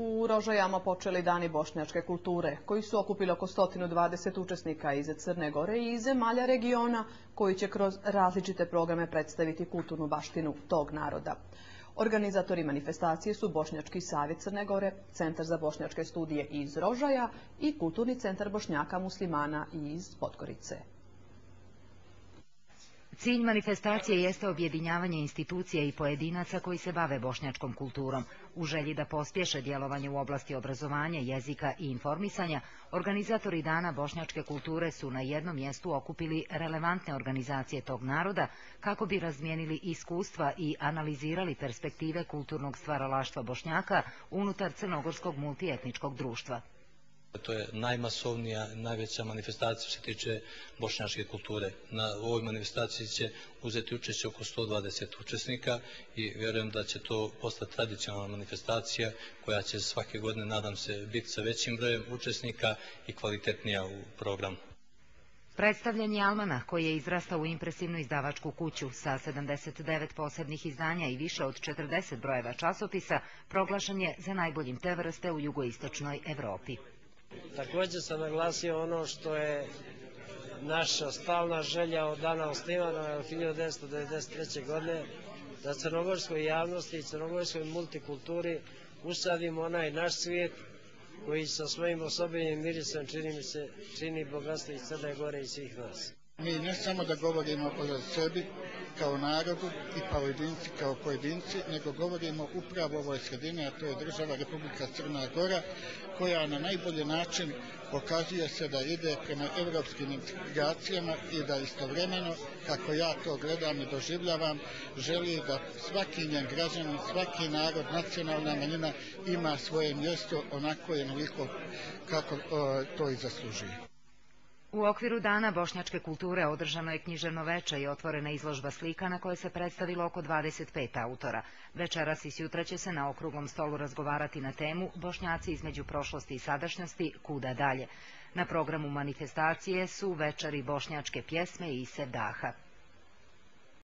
U Rožajama počeli dani bošnjačke kulture, koji su okupili oko 120 učesnika iz Crne Gore i iz zemalja regiona, koji će kroz različite programe predstaviti kulturnu baštinu tog naroda. Organizatori manifestacije su Bošnjački savjet Crne Gore, Centar za bošnjačke studije iz Rožaja i Kulturni centar Bošnjaka muslimana iz Podgorice. Cilj manifestacije jeste objedinjavanje institucija i pojedinaca koji se bave bošnjačkom kulturom. U želji da pospješe djelovanje u oblasti obrazovanja, jezika i informisanja, organizatori Dana bošnjačke kulture su na jednom mjestu okupili relevantne organizacije tog naroda kako bi razmijenili iskustva i analizirali perspektive kulturnog stvaralaštva Bošnjaka unutar crnogorskog multietničkog društva. To je najmasovnija, najveća manifestacija što se tiče bošnjačke kulture. Na ovoj manifestaciji će uzeti učešće oko 120 učesnika i vjerujem da će to postati tradicionalna manifestacija koja će svake godine, nadam se, biti sa većim brojem učesnika i kvalitetnija u programu. Predstavljen je almanah koji je izrastao u impresivnu izdavačku kuću sa 79 posebnih izdanja i više od 40 brojeva časopisa, proglašen je za najboljim te vrste u jugoistočnoj Evropi. Također sam naglasio ono što je naša stalna želja od dana osnivanja od 1993. godine, da crnogorskoj javnosti i crnogorskoj multikulturi usadimo onaj naš svijet koji sa svojim osobenim mirisom čini bogatstvo i Crne Gore i svih nas. Mi ne samo da govorimo o sebi kao narodu i pojedinci kao pojedinci, nego govorimo upravo o ovoj sredini, a to je država Republika Crna Gora, koja na najbolji način pokazuje se da ide prema evropskim integracijama i da istovremeno, kako ja to gledam i doživljavam, želi da svaki njen građanin, svaki narod, nacionalna manjina ima svoje mjesto onako i onoliko kako to i zaslužuje. U okviru Dana bošnjačke kulture održano je književno veče i otvorena izložba slika na kojoj se predstavilo oko 25 autora. Večeras i sutra će se na okruglom stolu razgovarati na temu Bošnjaci između prošlosti i sadašnjosti, kuda dalje. Na programu manifestacije su večeri bošnjačke pjesme i sevdaha.